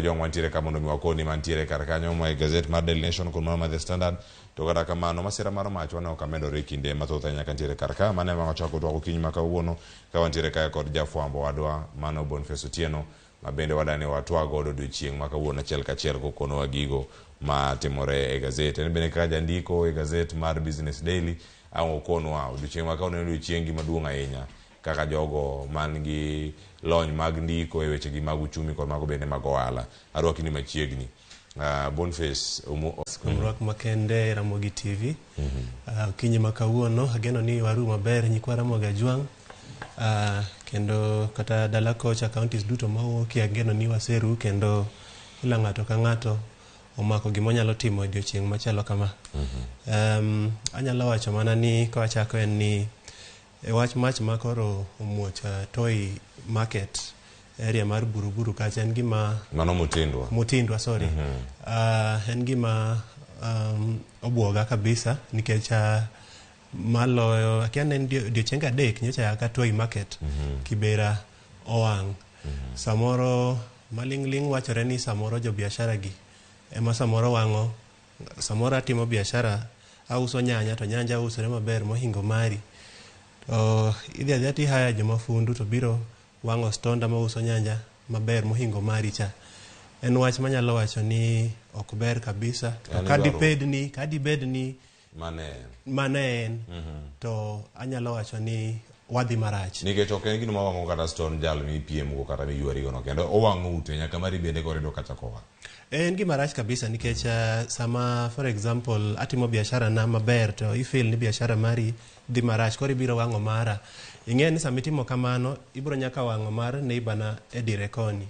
Ojwang' wantiere ka mondo mi wakoni mantiere kar kanyo ma e gazet mar Daily Nation kod mano mar The Standard. To kata kamano masira mar mach waneno ka medore e kinde mathoth ahinya kantiere kar ka. Mano ema wachako twak okinyi ma kawuono ka wantiere kae kod jafwambo wadwa mano Boniface Otieno ma bende wadani watwag godo odiochieng' ma kawuono achiel kachiel kokonowa gigo ma timore e gazet. En bende kaka jandiko e gazet mar Business Daily ang' okonwa odiochieng' ma kawuono en odiochieng' gima duong' ahinya kaka jogo man gi lony mag ndiko e wechegi mag uchumi kod mago bende mag ohala. Arwaki ni machiegni. Boniface Omo Kuom rwak makende e Ramogi TV. Okinyi ma kawuono ageno ni waru maber nyikwa Ramogi Ajwang'. Kendo kata dala kocha counties duto mawuokie ageno ni waseru kendo kila ng'ato ka ng'ato omako gima onyalo timo e odiochieng' machalo kama. Anyalo wacho mana ni kawachako en ni e wach mach ma koro omuoch Toi Market area mar Buruburu kacha en gima Mano Mutindwa. Mutindwa, sorry. En gima obuoga kabisa nikech maloyo akia ne en odiochienge adek nyocha aa ka Toi Market Kibera owang'. Samoro maling'ling' wachore ni samoro jo biashara gi ema samoro wang'o samoro atimo biashara auso nyanya to nyanja usore maber mohingo mari to idhi adhiya tihaya joma fundu to biro wang'o stonda mauso nyanja maber mohingo mari cha. En wach manyalo wacho ni ok ber kabisa. To Yani kadibed ni Mane en. mane en to anyalo wacho ni wadhi marach. Nikech ok en gino mawang'o kata stone jal mipiemgo kata miywarigo no kendo owang'o ute nyaka mari bende koro iyudo kacha kowang'. En gima rach kabisa nikech sama for example atimo biashara na maber to i feel ni biashara mari dhi marach koro ibiro wang'o mara. Ing'e ni sama itimo kamano ibiro nyaka wang'o mar neighbor na e dire koni.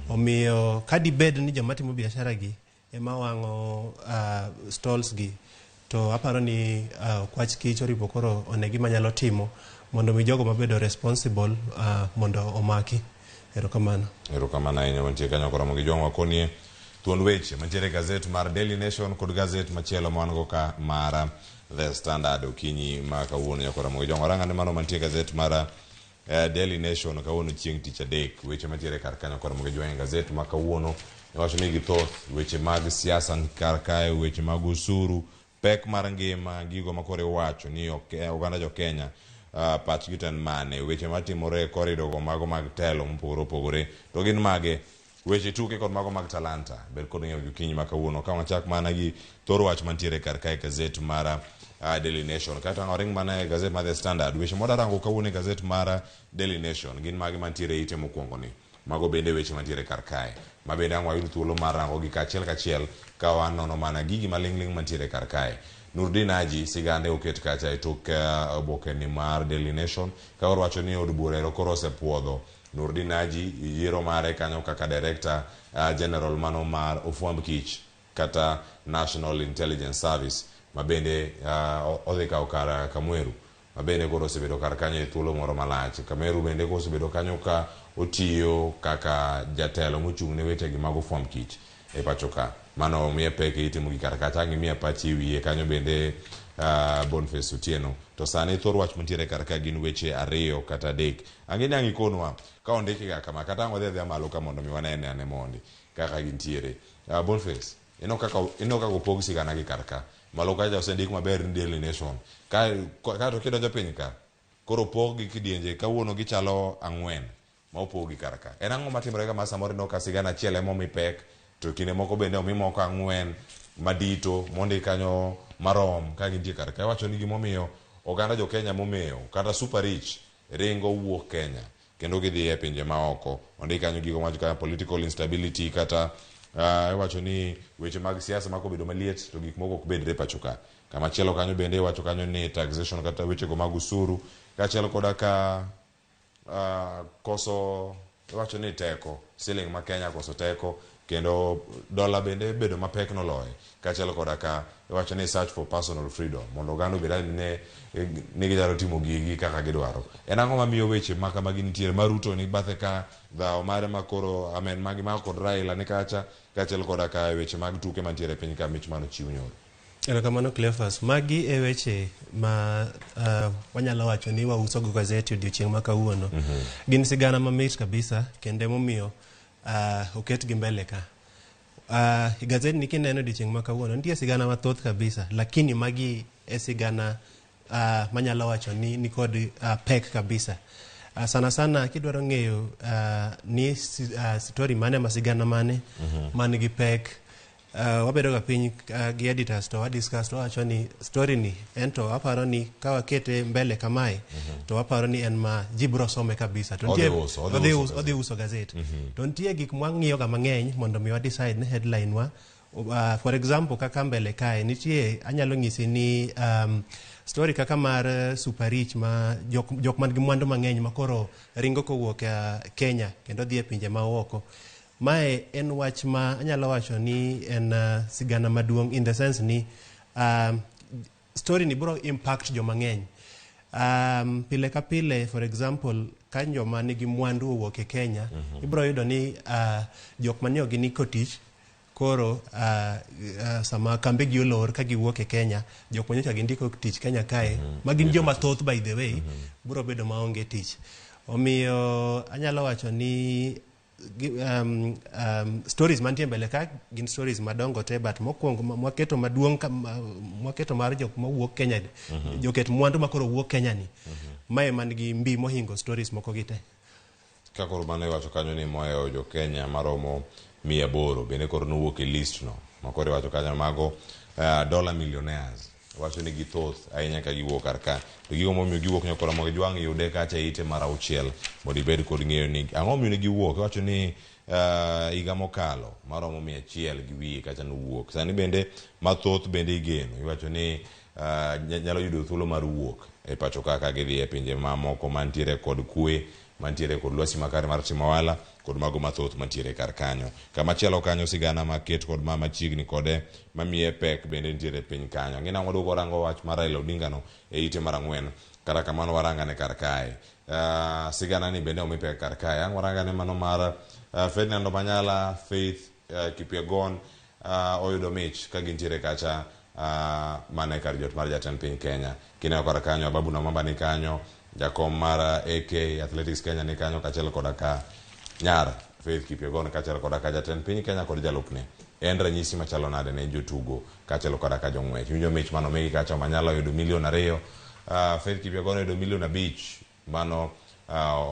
Omiyo kadibed ni joma timo biashara gi ema wang'o stalls gi to aparo ni okwach kich oripo koro one gima nyalo timo mondo mi jogo mabedo responsible mondo omaki. Erokamano. Erokamano ahinya wantie kanyo koromo gi jwang' wakonie thuond weche mantiere e gazet mar Daily Nation kod gazet machielo ma wan go ka mar The Standard okinyi ma kawuono nyaka romo gi jwang' warang ane mano mantie e gazet mar Daily Nation kawuono chieng' tich adek weche mantiere kar kanyo koromo gi jwang' e gazet ma kawuono iwacho ni githoth weche mag siasa ni kar kae weche mag osuru pek mar ngima gigo ma koro iwacho ni oganda jo Kenya pachgi to en mane weche matimore e korido go mago mag telo mopogore opogore to gin mage weche tuke kod mago mag talanta ber kod ng'eyo okinyi ma kawuono ka wachak mana gi thor wach mantiere kar kae gazet mar Daily Nation kaeto ang' waring mana e gazet mar The Standard weche mwada rango kawuono e gazet mar Daily Nation gin mage mantiere e ite mokwongo ni mago bende weche mantiere kar kae ma bende ang' wayud thuolo mar rango gi kaachiel kachiel ka wanono mana gigi maling'ling' mantiere kar kae Nurdin Haji sigande oket kacha e tok oboke ni mar Daily Nation ka orwacho ni od bura ero koro osepuodho Nurdin Haji yiero mare kanyo kaka Director General mano mar ofwamb kich kata National Intelligence Service ma bende odhi kawo kar Kamweru ma bende koro osebedo kar kanyo e thuolo moro malach. Kamweru bende koro osebedo kanyo ka otiyo kaka jatelo mochung' ne weche gi mag ofwamb kich e pacho ka. Mano omiye pek e ite mogik kar kacha ang' imiya pachi e wiye kanyo bende Boniface Otieno. To sani thor wach mantiere kar ka gin weche ariyo kata adek. Ang'e ni ang' ikonwa ka ondiki ga kama kata ang' wadhi adhiya malo ka mondo mi wanene ane mondi kaka gintiere. Boniface, ineno kaka ineno kaka opog sigana gi kar ka. Malo kacha osendik maber ni Daily Nation. Ka kato kidonjo piny ka koro opog gi kidienje kawuono gichalo ang'wen ma opog gi kar ka. En ang'o matimore ga ma samoro ineno ka sigana achiel ema omi pek to kinde moko bende omi moko ang'wen madito mondik kanyo marom ka gintie kar ka. Iwacho ni gimomiyo oganda jo Kenya momewo kata super rich ringo wuok Kenya kendo gidhi e pinje maoko. Ondik kanyo gigo mawacho kaka political instability kata iwacho ni weche mag siasa ma kobedo maliet to gik moko ok bedre pacho ka. Kamachielo kanyo bende iwacho kanyo ni taxation kata wechego mag usuru kaachiel koda ka koso iwacho ni teko siling ma Kenya koso teko kendo dola bende bedo mapek noloye kaachiel koda ka iwacho ni search for personal freedom mondo oganda obed ni ni ginyalo timo gigi kaka gidwaro. En ang'o mamiyo weche ma kamagi nitiere ma Ruto ni bathe ka dhawo mare ma koro amen magi ma kod Raila ni kacha kaachiel koda ka weche mag tuke mantiere e piny ka mich mano chiw nyoro. Erokamano Cleophas. Magi e weche ma wanyalo wacho ni wauso go gazeti odiochieng' ma kawuono. Gin sigana mamit kabisa kendo emomiyo oketgi mbele ka. Gazet ni kineno odiochieng' ma kawuono nitie sigana mathoth kabisa, lakini magi e sigana manyalo wacho ni nikod pek kabisa. Sana sana kidwaro ng'eyo ni story mane ma sigana mane man gi pek, wabedo ga piny gi editors to wa discuss to wawacho ni story ni ento aparo ni ka wakete mbele kamae to waparo ni en ma ji biro some kabisa to Odhi nitie uso, odhi odhi uso uso, odhi uso gazet to nitie gik mwang'iyo ga mang'eny mondo mi wa decide ni headline wa. For example, kaka mbele kae nitie, anyalo nyisi ni story kaka mar super rich ma jok man gi mwandu mang'eny ma koro ringo kowuok Kenya kendo dhi e pinje maoko. Mae en wach ma anyalo wacho ni en sigana maduong' in the sense ni story ni biro impact joma ng'eny. Pile ka pile, for example, ka joma nigi mwandu owuok e Kenya, ibiro yudo ni jok mane giniko tich koro sama kambe gi olor ka giwuok e Kenya, jok manyocha gindiko tich Kenya kae, ma gin joma thoth by the way, biro bedo maonge tich. Omiyo anyalo wacho ni stories mantie mbele ka gin stories madongo te, but mokwongo mwaketo maduong' mwaketo mar jok mawuok Kenya, joket mwandu makoro wuok Kenya ni, mae man gi mbi mohingo stories moko gi te. Ka koro mano iwacho kanyo ni mohewo jo Kenya maromo 800 bende koro nowuok e list no ma koro iwacho kanyo mago dollar millionaires, wacho ni githoth ahinya ka giwuok kar ka. To gigo momiyo giwuok nyakora mondo jwang' yude kacha e ite mar 6 mondo ibed kod ng'eyo ni ang'o momiyo ne giwuok. Iwacho ni higa mokalo maromo 100 gi wiye kacha nowuok. Sani bende mathoth bende igeno, iwacho ni nyalo yudo thuolo mar wuok e pacho ka gidhi e pinje mamoko mantiere kod kwe, mantiere kod lwasi makare mar timo ohala kod mago mathoth mantiere kar kanyo. Kamachielo kanyo sigana maket kod ma machiegni kode mamiye pek bende nitiere piny kanyo. Ang'e nang'o waduogo warango wach mar Raila Odinga no e ite mar 4, kata kamano warangane kar kae. Sigana ni bende omi pek kar kae. Ang' warangane mano mar Ferdinand Omanyala, Faith Kipyegon oyudo mich ka gintiere kacha mane kar jot mar jatend piny Kenya. Kineno kar kanyo Ababu Namwamba ni kanyo, jakom mar AK Athletics Kenya ni kanyo kaachiel koda ka nyar Faith Kipyegon kaachiel koda ka jatend piny Kenya kod jalupne. En ranyisi machalo nade ne jotugo kaachiel koda ka jong'wech. Iwinjo mich mano omigi kacha Omanyala oyudo milion 2, Faith Kipyegon oyudo milion 5, mano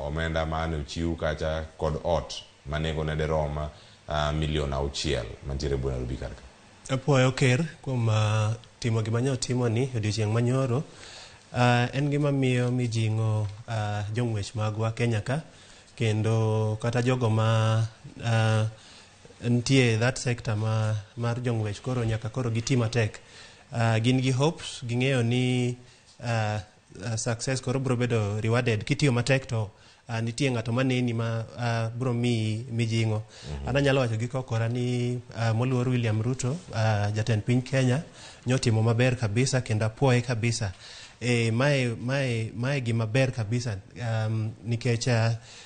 omenda mane ochiw kacha kod ot manengone derom milion 6 mantiere e Nairobi kar ka. Apuoyo ker kuom timo gima nyo otimo ni odiochieng' manyoro. En gima miyo mijing'o jong'wech magwa Kenya ka, kendo kata jogo ma nitie that sector ma mar jong'wech koro nyaka koro giti matek. Gin gi hopes, ging'eyo ni success koro biro bedo rewarded kitiyo matek to nitie ng'ato maneni ma biro miyi mijing'o. An anyalo wacho gi kokora ni moluor William Ruto, jatend piny Kenya, nyotimo maber kabisa kendo apuoye kabisa. Mae gima ber kabisa, nikech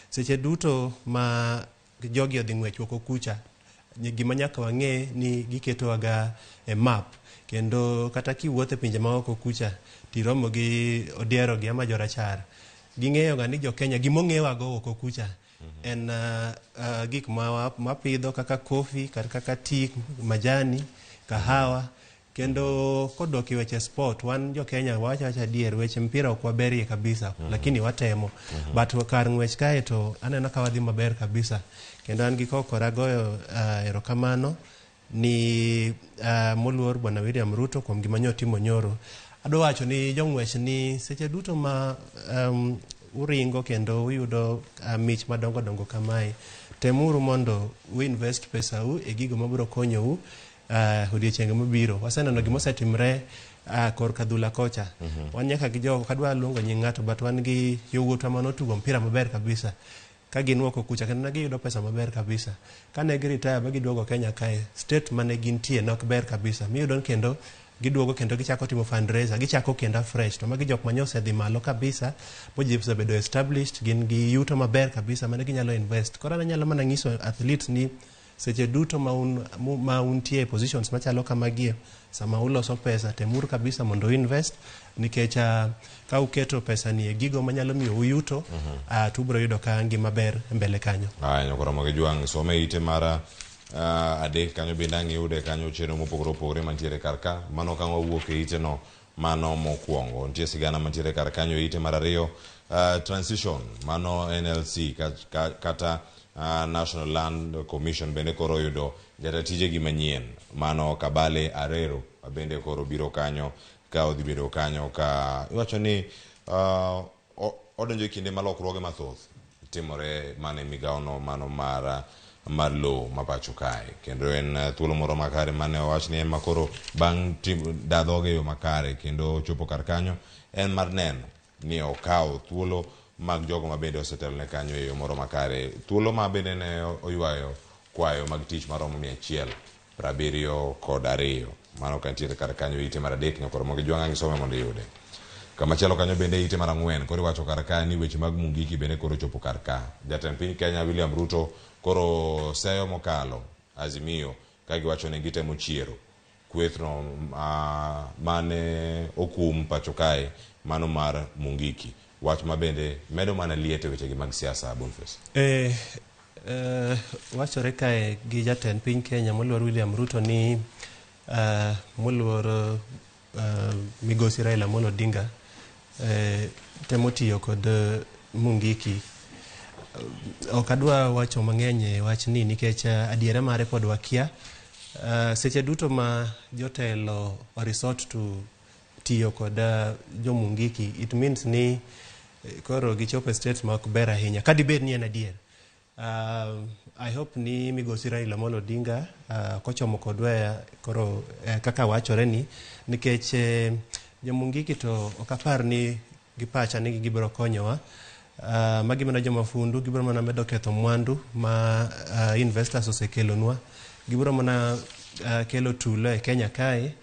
seche duto ma jogi odhi ng'wech oko kucha, gima nyaka wang'e ni giketowaga e map, kendo kata kiwuotho e pinje maoko kucha tiromo gi odiero gi ama jorachar, ging'eyo ga ni jo Kenya gimong'ewago oko kucha en gik ma mapidho kaka coffee, kata kaka tea, majani, kahawa. Kendo kodok e weche sport, wan jo Kenya wawacho awacha adier, weche mpira ok waberie kabisa, lakini watemo. But kar ng'wech kae to aneno ka wadhi maber kabisa. Kendo an gi kokora goyo erokamano ni moluor Bwana William Ruto kuom gima nyo timo nyoro. Adwa wacho ni jong'wech ni seche duto ma uringo kendo uyudo mich madongo dongo kamae, temuru mondo uinvest pesau e gigo mabiro konyou odiochienge mabiro. Waseneno gima osetimre korka adhula kocha. Wan nyaka gi jogo, kadwa luongo nying ng'ato, but wan gi yowuotwa manotugo mpira maber kabisa ka gin oko kucha kendo ne giyudo pesa maber kabisa. Kane gi retire ba giduogo Kenya kae, state mane gintie ne ok ber kabisa. Miyudo ni kendo giduogo kendo gichako timo fundraiser, gichako kendo afresh. To magi jok manye osedhi malo kabisa, boji osebedo established, gin gi yuto maber kabisa mane ginyalo invest. Koro an anyalo mana nyiso athletes ni seche duto ma untie e positions machalo kamagie, sama uloso pesa, temuru kabisa mondo uinvest, nikech ka uketo pesa ni e gigo manyalo miyo uyuto, to ubiro yudo ka ngima ber e mbele kanyo. Aya, nyakora Ramogi Jwang', some ite mar Adek kanyo bende ang' iyude kanyo chenro mopogore opogore mantiere kar ka. Mano ka wawuok e ite no, mano mokwongo. Nitie sigana mantiere kar kanyo e ite mar ariyo. Transition, mano NLC kata National Land Commission bende koro oyudo jata tijegi manyien. Mano Kabale Arero bende koro biro kanyo ka odhi bedo kanyo ka iwacho ni odonjo e kinde ma lokruoge mathoth timore mana e migawono mano mar lowo ma pacho kae. Kendo en thuolo moro makare mane owach ni en ma koro bang' da dhoge e yo makare kendo chopo kar kanyo en mar neno ni okawo thuolo mag jogo ma bende osetelone kanyo e yo moro makare. Thuolo ma bende ne oywayo kwayo mag tich maromo 172. Mano ka nitiere kar kanyo ite mar adek nyakoro mogi jwang'a gisome mondo iyude. Kamachielo kanyo bende ite mar ang'wen koro iwacho kar ka ni weche mag Mungiki bende koro chopo kar ka. Jatend piny Kenya William Ruto koro seyo mokalo Azimio ka giwacho ni gitemo chiero kwethno mane okum pacho kae mano mar Mungiki. Wach ma bende medo mana liet e wechegi mag siasa, Boniface. Wachore kae gi jatend piny Kenya moluor William Ruto ni moluor migosi Raila Amolo Odinga temo tiyo kod Mungiki. Ok adwa wacho mang'eny e wachni nikech adiera mare pod wakia. Seche duto ma jotelo resort to tiyo kod jo Mungiki, it means ni koro gichopo e state ma ok ber ahinya. Kadibed ni en adier. I hope ni migosi Raila Amolo Odinga kochomo kodwa koro kaka wachore ni nikech jo Mungiki to ok apar ni gipacha ni gibiro konyowa. Magi mana joma fundu, gibiro mana medo ketho mwandu ma investors osekelonwa. Gibiro mana kelo tulo e Kenya kae.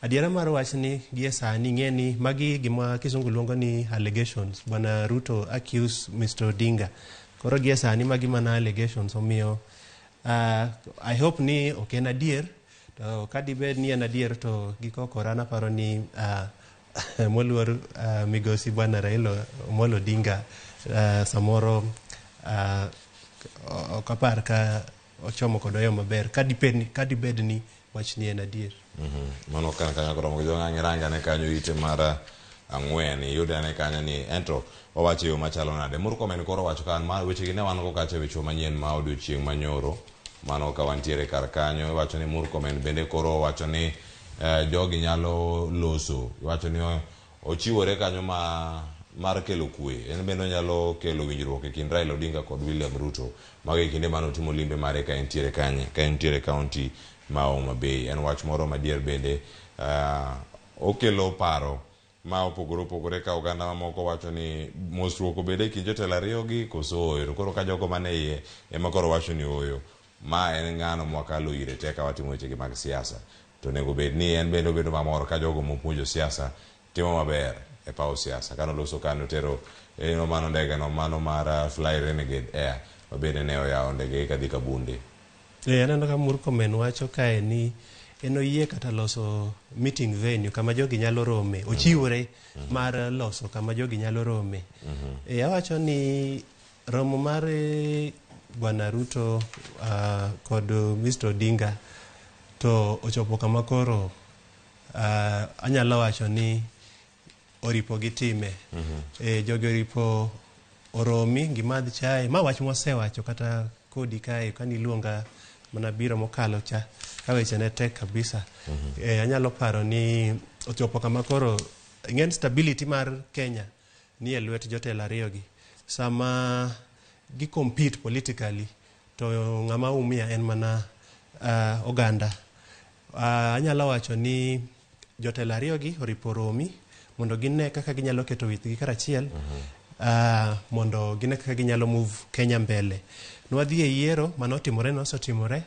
Adiera mar wachni gie sani ng'e ni magi gima kisungu luongo ni allegations. Bwana Ruto accuse Mr. Odinga. Koro gie sani magi mana allegations omiyo I hope ni ok en adier. To kadibed ni en adier to gikokora aparo ni moluor migosi Bwana Raila Amolo Odinga samoro ok apar ka ochomo kodwa yo maber kadibed ni wachni en adier. Mano kan kanyo koro mondo jong'ang' range ane kanyo ite mar ang'wen iyude ane kanyo ni ento owacho e yo machalo nade. Murkomen koro owacho ka ma wechegi ne wan go kacha e weche manyien ma odiochieng' manyoro mano ka wantiere kar kanyo iwacho ni Murkomen bende koro owacho ni jogi nyalo loso. Iwacho ni ochiwore kanyo mar kelo kwe. En bende onyalo kelo winjruok e kind Raila Odinga kod William Ruto. Mago e kinde mane otimo limbe mare ka entiere kanye, ka entiere kaunti ma Homa Bay. En wach moro madier bende okelo paro ma opogore opogore ka oganda mamoko wacho ni mosruok obed e kind jotelo ariyogi koso ooyo. To koro ka jogo mane iye ema koro wacho ni ooyo. Ma en ng'ano mwakalo ire te ka watimo wechegi mag siasa. To onego bed ni en bende obedo mamor ka jogo mopuonjo siasa timo maber e paw siasa. Kano loso kano tero mano ndege no mano mar Fly Renegade Air ma bende ne oyawo ndege kadhi Kabunde. Aneno ka Murkomen wacho kae ni en oyie kata loso meeting venue kama jogi nyalo rome. Ochiwore mar loso kama jogi nyalo rome. Awacho ni romo mar Bwana Ruto kod Mr. Odinga to ochopo kama koro anyalo wacho ni oripo gitime. Jogi oripo oromi gimadh chae. Ma wach mwasewacho kata kodi kae kaniluonga mana biro mokalo cha ka weche ne tek kabisa. Anyalo paro ni ochopo kama koro ing'en stability mar Kenya ni e lwet jotelo ariyogi. Sama gi compete politically to ng'ama umia en mana oganda. Anyalo wacho ni jotelo ariyogi oripo romi mondo gine kaka ginyalo keto withgi karachiel mondo gine kaka ginyalo move Kenya mbele. Nwadhi e yiero manotimore nosetimore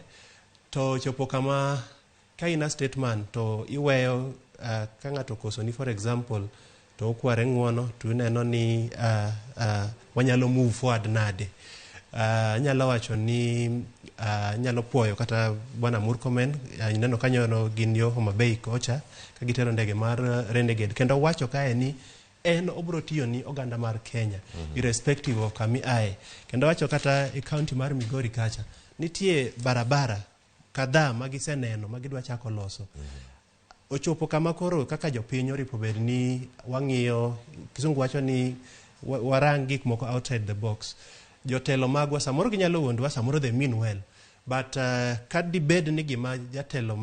to chopo kama ka in a statesman to iweyo ka ng'ato okosoni for example to okware ng'uono to ineno ni wanyalo move forward nade. Anyalo wacho ni anyalo puoyo kata Bwana Murkomen ineno kanyono gin yo Homa Bay kocha ka gitero ndege mar Renegade kendo wacho kae ni en obro tiyo ni oganda mar Kenya irrespective of kama iae. Kendo wacho kata e county mar Migori kacha nitie barabara kadhaa ma giseneno ma gidwa chako loso. Ochopo kama koro kaka jopiny oripo bed ni wang'iyo, kisungu wacho ni warang gik moko outside the box. Jotelo magwa samoro ginyalo wuondowa, samoro they mean well. But ka dibed ni gima jatelo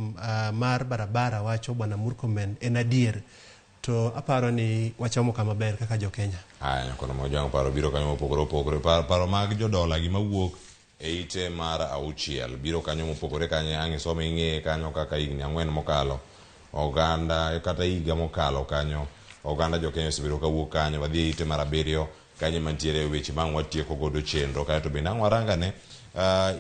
mar barabara wacho Bwana Murkomen en adier, to aparo ni wachomo kama ber kaka jo-Kenya. Aya, nyakono Mojwang' paro biro kanyo mopogore opogore. Paro mag jodola gima wuok e ite mar 6 biro kanyo mopogore kanyo ang' isome ing'eye kanyo kaka higni 4 mokalo oganda kata higa mokalo kanyo oganda jo-Kenya osebedo kawuok kanyo wadhi e ite mar 7 kanyo mantiere weche ma ang' watieko godo chenro kaeto bende ang' warangane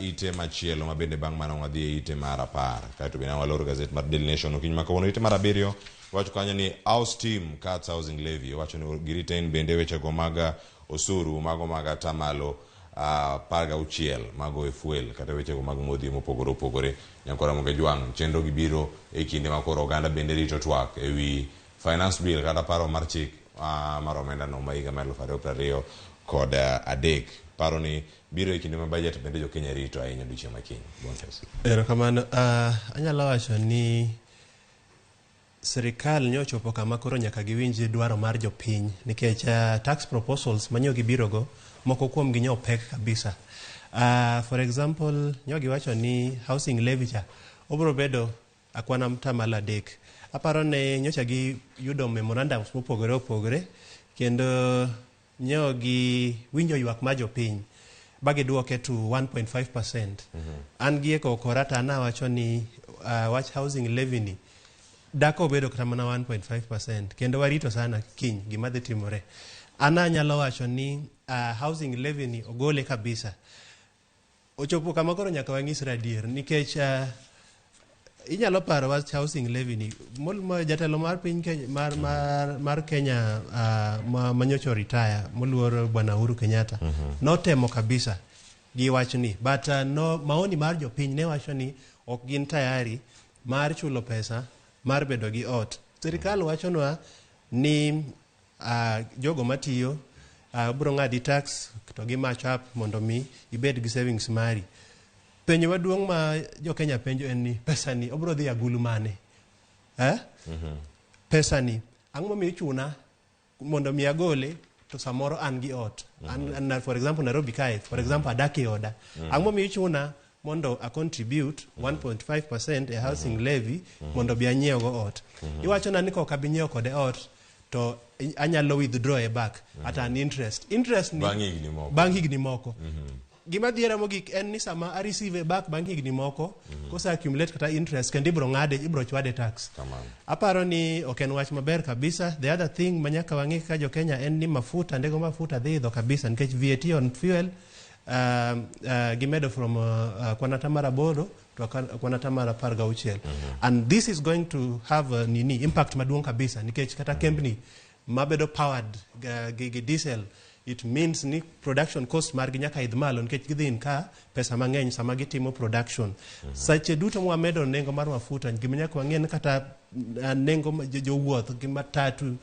ite machielo ma bende bang' mano wadhi e ite mar 10 kaeto bende ang' waloro gazet mar Daily Nation okinyi ma kawuono. Ite mar 7 wacho kanyo ni House Team cuts housing levy, wacho ni giretain bende wechego mag osuru mago mag atamalo 16 mago e fuel kata wechego mag modhi mopogore opogore. Nyakwara Mokejwang' chenro gi biro e kinde ma koro oganda bende rito twak e wi finance bill kata paro mar chik mar omenda no ma higa mar 2023. Paro ni biro e kinde ma budget bende jo Kenya rito ahinya odiochieng' ma kiny. Boniface. Erokamano. Anyalo wacho ni sirikal nyo ochopo kama koro nyaka giwinj dwaro mar jopiny nikech tax proposals manyo gibirogo moko kuom gi nyo pek kabisa. For example, nyo giwacho ni housing levy cha obiro bedo akwana tamalo 3. Aparo ni nyocha giyudo memorandums mopogore opogore kendo nyo gi winjo ywak mar jopiny ba giduoke to 1.5%. An gi eko kora to an awacho ni wach housing levy ni dak obedo kata mana 1.5% kendo warito sana kiny gima dhi timore. An anyalo wacho ni housing levy ni ogole kabisa. Ochopo kama koro nyaka wanyisre adier nikech inyalo paro wach housing levy ni jatelo mar piny Kenya, mar Kenya manyocha retire moluor Bwana Uhuru Kenyatta notemo kabisa gi wachni but no, maoni mar jopiny ne wacho ni ok gin tayari mar chulo pesa mar bedo gi ot. Sirikal wachonwa ni jogo matiyo biro ng'adi tax to gi match up mondo mi ibed gi savings mari. Penjo maduong' ma jo Kenya penjo en ni pesa ni obiro dhi agulu mane? Pesa ni ang'o momiyo ichuna mondo mi agole to samoro an gi ot. An, for example Nairobi kae, for example adak e oda. Ang'o momiyo ichuna mondo a contribute 1.5% e housing levy mondo bi anyiew go ot. Iwacho na ni kok abi nyiewo kode ot to anyalo withdraw e back at an interest. Interest ni bang' higni moko. Bang' higni moko. Gima dhiera mogik en ni sama a receive back bang' higni moko kose accumulate kata interest kendo ibro ng'ade ibro chwade tax. Aparo ni ok en wach maber kabisa. The other thing manyaka wang'i kaka jo Kenya en ni mafuta ndego mafuta dhi idho kabisa nikech VAT on fuel gimedo from kwan atamaro 8 to kwan atamaro 16. And this is going to have nini impact maduong' kabisa nikech kata kembni mabedo powered gi diesel, it means ni production cost margi nyaka idh malo nikech gidhi incur pesa mang'eny sama gitimo production. Sache duto mwamedo nengo mar mafuta, gima nyaka wang'e ni kata nengo jowuoth gi matatu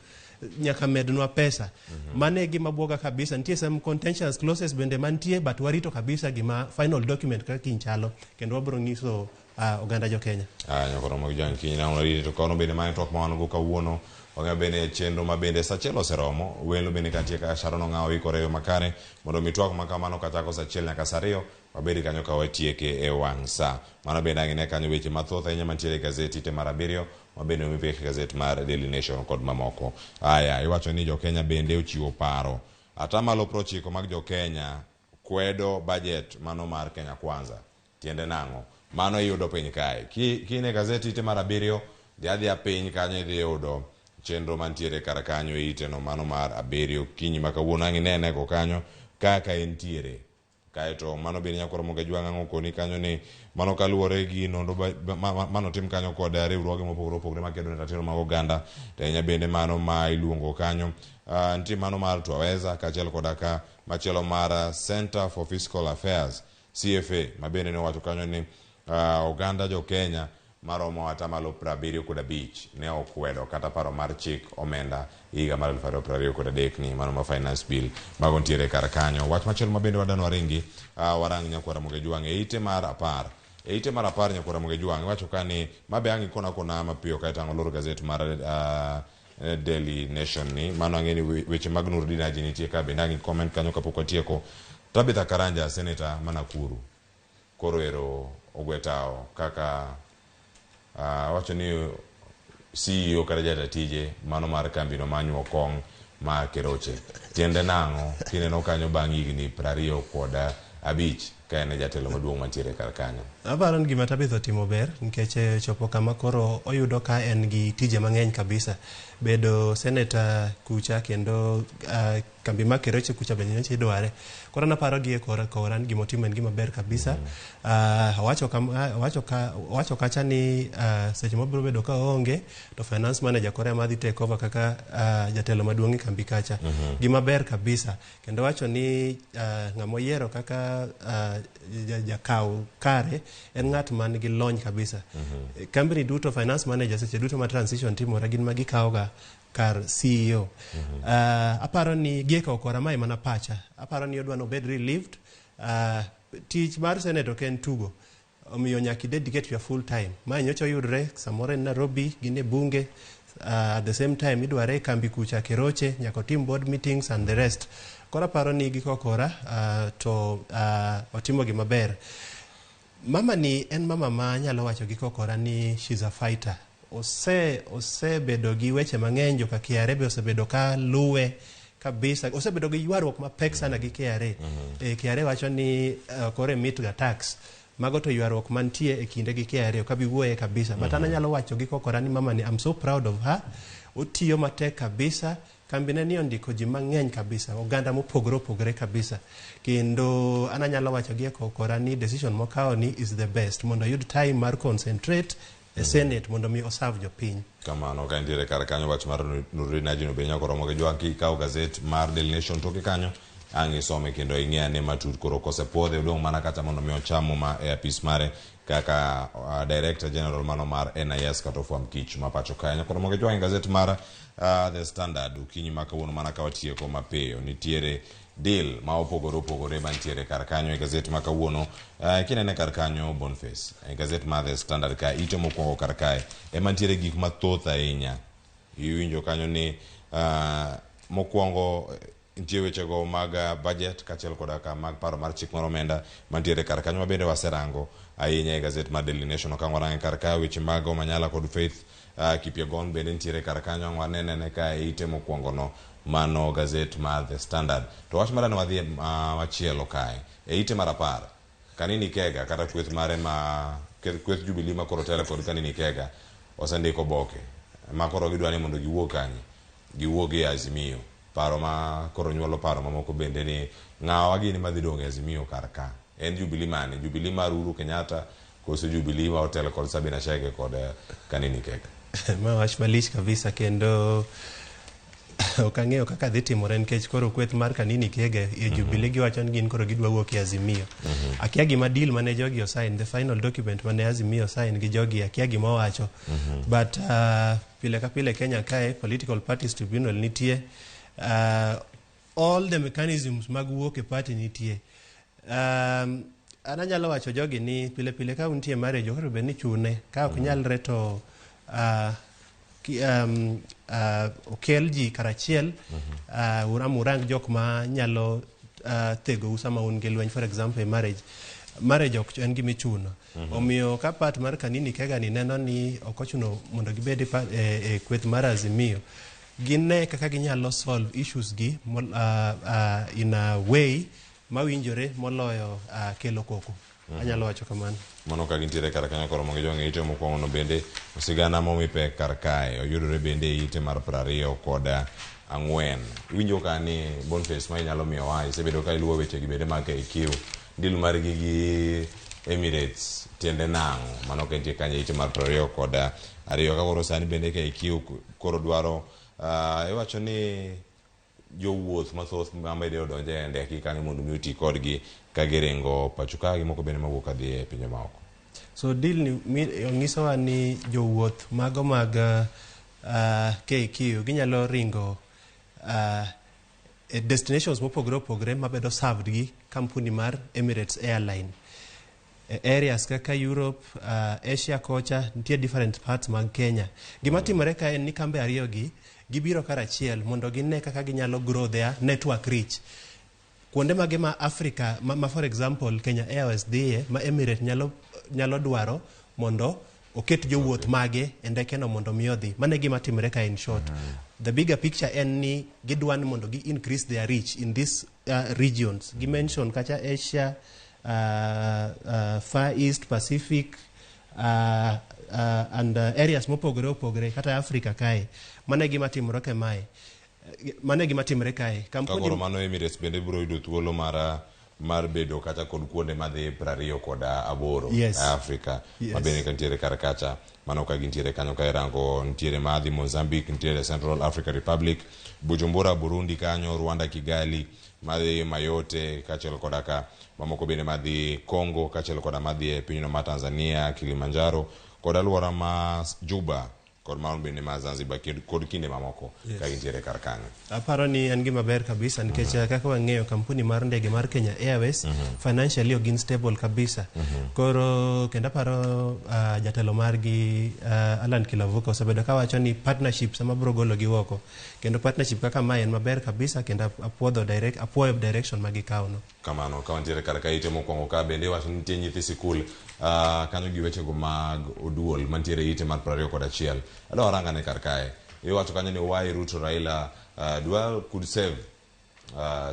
nyaka mednwa pesa. Mano e gima buoga kabisa. Nitie some contentious clauses bende mantie, but warito kabisa gima final document kaka kiny chalo kendo wabiro nyiso oganda jo Kenya. Nyakoro mag jang kiny na warito to kono bende mane twak ma wan go kawuono. Wang'eyo bende chenro ma bende sa achiel oseromo, welo bende kantie ka Sharon Ong'awo ikore e yo makare mondo mi twak ma kamano kachako sa 1 nyaka sa 2 wabed kanyo ka watieke e wang' sa. Mano bende ang' ine kanyo weche mathoth ahinya mantiere e gazeti te mar 7 ma bende omi pek e gazet mar Daily Nation kod mamoko. Aya, iwacho ni jo Kenya bende ochiwo paro. Atamalo 90 mag jo Kenya kwedo budget mano mar Kenya Kwanza. Tiende nang'o? Mano iyudo piny kae. Kine gazeti te mar 7, dhi adhiya piny kanyo idhi yudo chenro mantiere kar kanyo e iteno mano mar 7 kinyi ma kawuono ang' inene go kanyo kaka entiere. Kaeto mano bende nyakoro Mokejwang' ang' okoni kanyo ni mano kaluwore gi nonro manotim kanyo kod riwruoge mopogore opogore makedo ne ratiro mag oganda, to ahinya bende mano ma iluongo kanyo nitie mano mar Twaweza kaachiel koda ka machielo mar Center for Fiscal Affairs CFA ma bende nowacho kanyo ni oganda jo Kenya maromo atamalo 75 ne okwedo kata paro mar chik omenda higa mar 2023 ni mano ma finance bill mago ntiere kar kanyo. Wach machielo ma bende wadwani waringi warang nyakwara Mokejwang' e ite mar 10. E ite mar 10 nyakora Ramogi Jwang' iwacho ka ni mabe ang' ikona kona mapiyo kaeto ang' olor gazet mar Daily Nation ni mano ang'e ni weche mag Nurdin Haji nitie ka bende ang' i-comment kanyo kapok watieko. Tabitha Karanja, seneta ma Nakuru, koro ero ogwe tao kaka wacho ni CEO kata jata tije mano mar kambino ma nyuo kong' ma Keroche. Tiende nang'o kineno kanyo bang' higni 25 ka en e jatelo maduong' mantiere kar kanyo? Aparo ni gima Tabitha otimo ber nikech chopo kama koro oyudo ka en gi tije mang'eny kabisa. Bedo seneta kucha kendo kambi mar Keroche kucha bende nyocha idware. Koro an aparo gi e kora kora ni gima otimo en gima ber kabisa. Owacho kacha ni seche mobiro bedo ka oonge to finance manager koro ema dhi take over kaka jatelo maduong' e kambi kacha. Gima ber kabisa. Kendo wacho ni ng'ama oyiero kaka jakaw kare en ng'at man gi lony kabisa. Kambi duto finance manager seche duto ma transition timore gin ma gikawoga kar CEO. Aparo ni gie kawo kora mae mana pacha. Aparo ni odwa nobed relieved. Tich mar senate ok en tugo. Omiyo nyaka i dedicate your full time. Mae nyocha oyudre samoro en Nairobi, gin e bunge. At the same time idware e kambi kucha Keroche, nyaka otim board meetings and the rest. Koro aparo ni giko kora to otimo gima ber. Mama ni en mama ma anyalo wacho gi kokora ni she's a fighter. Osebedo gi weche mang'eny, joka KRA be osebedo ka luwe kabisa. Osebedo gi ywaruok mapek sana gi KRA. KRA wacho ni koro emit ga tax. Mago to ywaruok mantie e kinde gi KRA ok abi wuoye kabisa. But an anyalo wacho gi kokora ni mama ni I'm so proud of her. Otiyo matek kabisa. Kambine ni ondiko ji mang'eny kabisa, oganda mopogore opogore kabisa. Kendo an anyalo wacho gi e kokora ni decision mokawo ni is the best mondo oyud time mar concentrate e Senate mondo mi oserve jopiny. Kamano ka nitiere kar kanyo wach mar Nurdin Haji no be nyaka romo gi jwang' kikawo gazet mar Daily Nation toke kanyo ang' isome kendo ing'e ane matut. Koro kosepuodhe odong' mana kata mondo mi ocham muma e apis mare kaka Director General mano mar NIS kata ofwamb kich ma pacho kae. Nyaka romo gi jwang' e gazet mar The Standard okinyi ma kawuono mana ka watieko mapiyo nitiere deal ma opogore opogore mantiere kar kanyo e gazet ma kawuono. Kinene kar kanyo Boniface e gazet mar The Standard ka ite mokwongo kar kae ema nitiere gik mathoth ahinya. Iwinjo kanyo ni mokwongo nitie wechego mag budget kaachiel koda ka mag paro mar chik mar omenda mantiere kar kanyo ma bende waserango ahinya e gazet mar Daily Nation. Ok ang' warange kar ka weche mag Omanyala kod Faith Kipyegon bende nitiere kar kanyo ang' wanene ka e ite mokwongo no mano gazet mar The Standard. To wach mar wadhi machielo kae e ite mar 10 Kanini Kega kata kweth mare ma kweth Jubilee ma koro telo kod Kanini Kega osendiko oboke ma koro gidwa ni mondo giwuog kanye, giwuog e Azimio. Paro ma koro nyuolo paro mamoko bende ni ng'awa gini madhi dong' e Azimio kar ka. En Jubilee mane? Jubilee mar Uhuru Kenyatta koso Jubilee ma otelo kod Sabina Chege kod Kanini Kega? Ma wach malich kabisa kendo ok ang'eyo kaka dhi timore nikech koro kweth mar Kanini Kega e Jubilee giwacho ni gin koro gidwa wuok e Azimio. Akia gima deal mane jogi osign, the final document mane Azimio osign gi jogi akia gima owacho. But pile ka pile Kenya kae political parties tribunal nitie. All the mechanisms mag wuok e party nitie. An anyalo wacho jogi ni pile pile ka untie marriage ok onego bed ni chune ka ok nyalre to okel ji karachiel ama urang jok ma nyalo thegou sama un gi lweny. For example, e marriage ok en gima ichuno. Omiyo ka part mar Kanini Kega ni neno ni ok ochuno mondo gibed e kweth mar Azimio, gine kaka ginyalo solve issues gi in a way mawinjore moloyo kelo koko. Anyalo wacho kamano. Mano ka gintiere kar kanyo koro mondo gijwang' ite mokwongo no bende sigana momi pek kar kae oyudore bende e ite mar 24. Iwinjo ka ni Boniface ma inyalo miyowa isebedo ka iluwo weche gi bende mag KQ deal margi gi Emirates tiende nang'o? Mano ka entie kanyo e ite mar 22. Ka koro sani bende KQ koro dwaro iwacho ni jowuoth mathoth ma bende odonjo e ndeke kanyo mondo mi oti kodgi ka giringo pacho ka gi moko bende mawuok kadhi e pinje maoko. So deal ni nyisowa ni jowuoth mago mag KQ ginyalo ringo e destinations mopogore opogore mabedo served gi kampuni mar Emirates Airline. E areas kaka Europe, Asia kocha, nitie different parts mag Kenya. Gima timore ka en ni kambe ariyo gi gibiro karachiel mondo gine kaka ginyalo grow their network reach. Kuonde mage ma Africa ma for example Kenya Airways dhiye ma Emirates nyalo dwaro mondo oket jowuoth mage e ndeke no mondo mi odhi. Mano e gima timore ka in short. The bigger picture en ni gidwa ni mondo gi increase their reach in these regions. Gi mention kacha Asia, Far East, Pacific, and areas mopogore opogore kata Africa kae. Mano e gima timore kamae. Mano e gima timore kae. Ka koro mano Emirates bende biro yudo thuolo mar bedo kata kod kuonde madhi 28 e Afrika ma bende ka nitiere kar kacha mano ka gintiere kanyo ka irango nitiere madhi Mozambique, nitiere Central Africa Republic, Bujumbura Burundi kanyo, Rwanda Kigali, madhi Mayotte kaachiel koda ka mamoko bende madhi Congo kaachiel koda madhi e pinyno ma Tanzania, Kilimanjaro kod alwora ma Juba kod mano bende ma Zanzibar kod kinde mamoko ka gintiere kar kanyo. Aparo ni en gima ber kabisa nikech kaka wang'eyo kampuni mar ndege mar Kenya Airways financially ok gin stable kabisa. Koro kendo aparo jatelo margi Alan Kilavuka osebedo kawacho ni partnership sama biro golo gi oko. Kendo partnership kaka mae en maber kabisa kendo apuodho direct, apuoyo direction ma gikawo no. Kamano ka wantiere kar ka ite mokwongo ka bende iwacho ni nitie nyithi sikul kanyo gi wechego mag oduol mantiere ite mar 21. Adwa warangane kar kae. Iwacho kanyo ni why Ruto Raila duel could save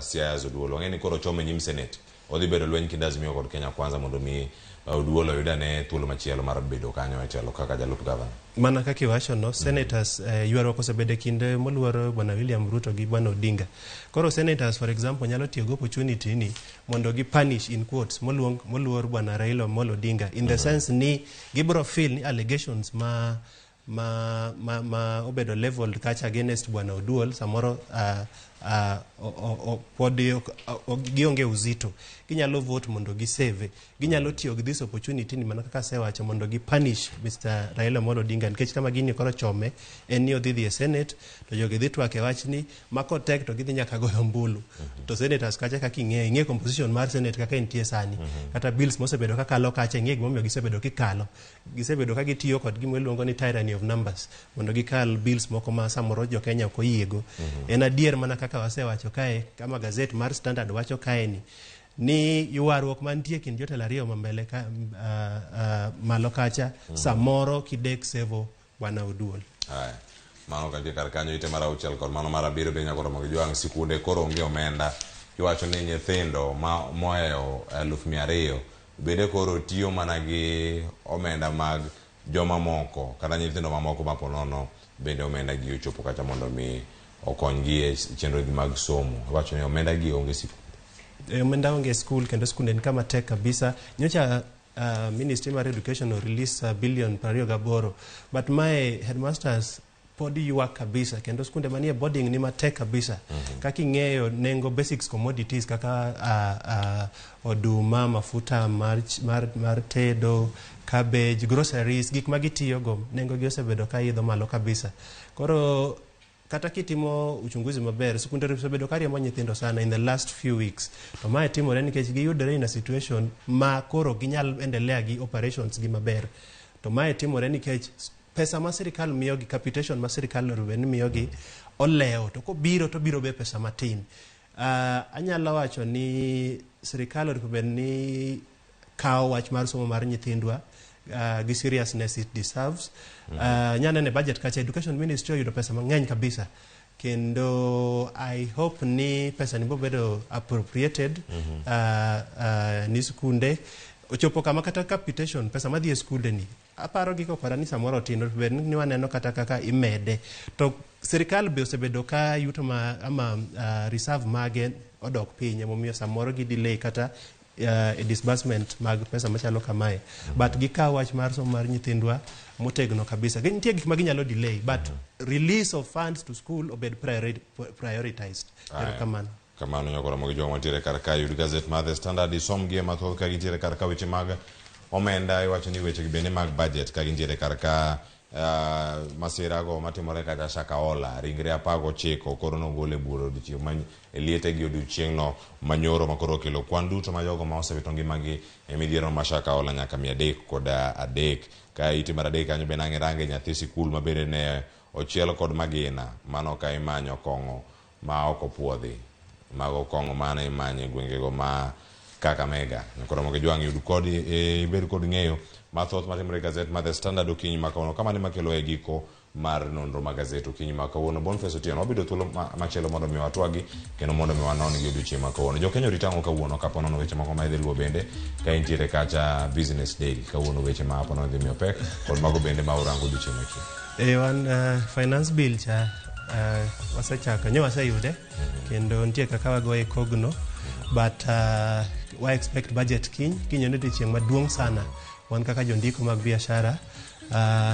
Siaya's Oduol. Wang'e ni koro chome nyim Senate. Odhi bedo lweny kind Azimio kod Kenya Kwanza mondo mi Oduol oyud ane thuolo machielo mar bedo kanyo e telo kaka jalup gavana. Mana kaka iwacho no, senators ywaruok osebedo e kinde moluor Bwana William Ruto gi Bwana Odinga. Koro senators for example nyalo tiyo gi opportunity ni mondo gi punish in quotes moluor Bwana Raila Amolo Odinga in the sense ni gibiro feel ni allegations ma obedo leveled kacha against Bwana Oduol samoro pod gionge uzito. Ginyalo vote mondo gisave. Ginyalo tiyo gi this opportunity ni mana kaka asewacho mondo gi punish Mr. Raila Amolo Odinga nikech kama gini koro chome en ni odhi dhi e Senate to jogi dhi twak e wachni ma kotek to gidhi nyaka goyo ombulu. To senators kacha kaka ing'eyo, ing'eyo composition mar Senate kaka entie sani. Kata bills mosebedo kakalo kacha ing'eyo gimomiyo gisebedo kikalo. Gisebedo ka gitiyo kod gima iluongo ni tyranny of numbers mondo gikal bills moko ma samoro jo Kenya ok oyiego. En adier mana kaka wasewacho kae kama gazet mar Standard wacho kae ni ywaruok mantie kind jotelo ariyo ma mbele ka, malo kacha samoro kidek sevo Bwana Oduol. Haya. Mano kantie kar kanyo ite mar 6 kod mano mar 7 be nyaka romo gi jwang' sikunde koro onge omenda. Iwacho ni nyithindo ma mohewo 200,000 bende koro tiyo mana gi omenda mag joma moko kata nyithindo mamoko ma ponono bende omenda gi ochopo kata mondo mi okonygi e chenro gi mag somo. Iwacho ni omenda gi onge sikul. Omenda onge skul kendo skunde ni kama tek kabisa. Nyocha Ministry mar Education o release billion 28 but my headmasters pod ywak kabisa kendo skunde manie boarding ni matek kabisa. Kaka ing'eyo nengo basics commodities kaka oduma, mafuta mar tedo, cabbage, groceries, gik ma gitiyogo nengo gi osebedo ka idho malo kabisa. Koro kata kitimo uchunguzi maber, skunde osebedo ka riembo nyithindo sana in the last few weeks. To mae timore nikech giyudore in a situation ma koro ginyal endelea gi operations gi maber. To mae timore nikech pesa ma sirikal miyogi, capitation ma sirikal onego bed ni miyogi olewo, to kobiro to biro be pesa matin. Anyalo wacho ni sirikal onego bed ni kawo wach mar somo mar nyithindwa gi seriousness it deserves. Nyanene budget kacha Education Ministry oyudo pesa mang'eny kabisa. Kendo I hope ni pesa ni bobedo appropriated ni skunde. Ochopo kama kata capitation pesa madhi e skunde ni aparo giko koda ni samoro tin bed ni waneno kata kaka imede. To sirikal be osebedo ka yuto ma ama reserve mage odok piny emomiyo samoro gi delay kata e disbursement mag pesa machalo kamae. But gikawo wach mar somo mar nyithindwa motegno kabisa. Nitie gik ma ginyalo delay but release of funds to school obed prioritized. Erokamano. Kamano nyakora mogi jogo mantiere kar ka yud gazet mar The Standard isom gie mathoth ka gintiere kar ka weche mag omenda iwacho ni weche gi bende mag budget ka gintiere kar ka Masira go matimore kata Shakahola, ringre 19 koro nogol e bur odiochieng' ma e liete gi odiochieng'no manyoro ma koro okelo kwan duto ma jogo ma osewito ngimagi e midhiero ma Shakahola nyaka 303. Ka ite mar adek kanyo bende ang' irange nyathi sikul ma bende ne ochiel kod magina mano ka imanyo kong'o ma ok opuodhi. Mago kong'o mane imanyo e gwengego ma Kakamega. Nyakoro Ramogi Jwang' yud kod ibed kod ng'eyo mathoth matimore e gazet ma The Standard okinyi ma kawuono. Kamano ema kelo e giko mar nonro ma gazet okinyi ma kawuono. Boniface Otieno, wabedo thuolo machielo mondo mi watwagi kendo mondo mi wanon gi odiochieng' ma kawuono. Jo Kenya orit ang'o kawuono kapo nono weche moko ma idhi luwo bende ka intiere kacha Business Daily kawuono weche ma apo nono dhi miyo pek kod mago bende ma urango odiochieng' machien. E wan finance bill cha wasechako nyo waseyude kendo nitie kaka wagoye kogno but wa expect budget kiny. Kiny en odiochieng' maduong' sana wan kaka jondiko mag biashara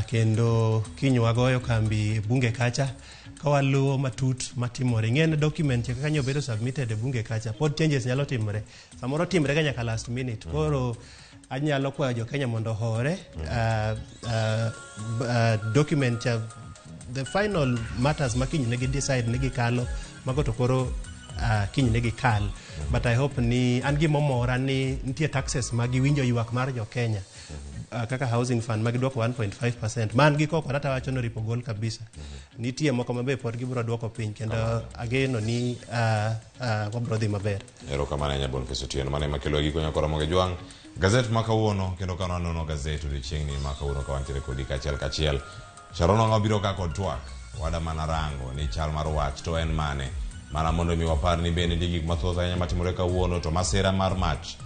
kendo kiny wagoyo kambi e bunge kacha ka waluwo matut matimore. Ing'e ni document cha kaka nyo obedo submitted e bunge kacha pod changes nyalo timore, samoro timre ga nyaka last minute. Koro anyalo kwayo jo Kenya mondo ohore. Document cha, the final matters ma kiny ne gi decide ni gikalo mago to koro kiny ne gikal. But I hope ni an gimomora ni nitie taxes ma giwinjo ywak mar jo Kenya kaka housing fund ma gidwoko 1.5% man gi koko rata wacho ni oripo gol kabisa. Nitie moko ma be pod gibiro dwoko piny kendo ageno ni wabiro dhi maber. Erokamano ahinya Boniface Otieno. Mano ema kelo e giko nyakoro Ramogi Jwang' gazet ma kawuono kendo ka wanono gazet odiochieng'ni ma kawuono ka wantiere kodi kachiel kachiel. Sharon Wang'a biro ka kod twak wada mana rango ni chal mar wach to en mane mana mondo mi wapar ni bende nitie gik mathoth ahinya matimore kawuono to masira mar mach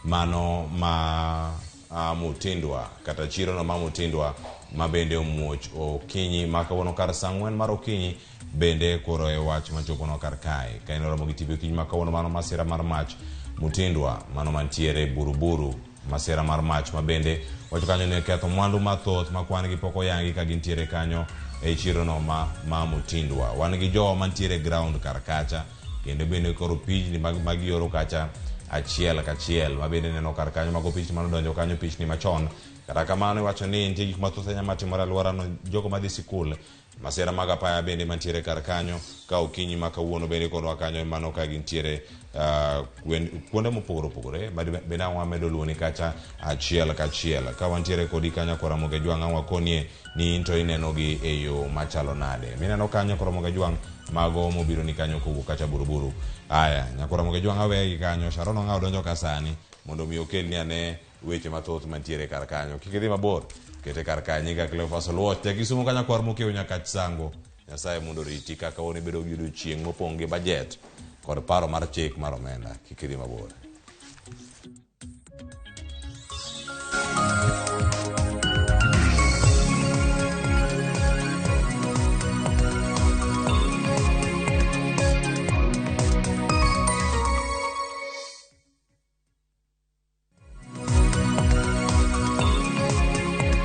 mano ma Mutindwa kata chirono ma Mutindwa ma bende omuoch okinyi ma kawuono kar saa 4 mar okinyi bende koro e wach machoponwa kar kae ka en Ramogi TV okinyi ma kawuono mano masira mar mach Mutindwa mano mantiere Buruburu masira mar mach ma bende wacho kanyo ni ketho mwandu mathoth ma kwan gi pok oyangi ka gintiere kanyo e chirono ma Mutindwa. Wan gi jowa mantiere ground kar kacha kendo bende koro pichni mag gioro kacha achiel kachiel ma bende neno kar kanyo mago pichni manodonjo kanyo pichni machon. Kata kamano iwacho ni nitie gik mathoth ahinya matimore alworano jogo madhi sikul masira mag apaya bende mantiere kar kanyo ka okinyi ma kawuono bende kodwa kanyo mano ka gintiere kuonde mopogore opogore bende ang' wamedo luwoni kacha achiel kachiel ka wantiere kodi kanyo kora Ramogi Jwang' ang' wakonie ni in to ineno gi e yo machalo nade mineno kanyo kora Ramogi Jwang' mago mobiro ni kanyo kowuok kacha Buruburu. Aya nyakora Ramogi Jwang' aweye gi kanyo. Sharon Ong'awo donjo ka sani mondo mi okelni ane weche mathoth mantiere kar kanyo. Kik idhi mabor, kete kar kae. Nyinga Cleophas Oluoch, ja Kisumu ka nyakwar mokiewo nyaka Sango. Nyasaye mondo oriti kaka wan ibedo gi odiochieng' mopong' gi bajet kod paro mar chik mar omenda. Kik idhi mabor.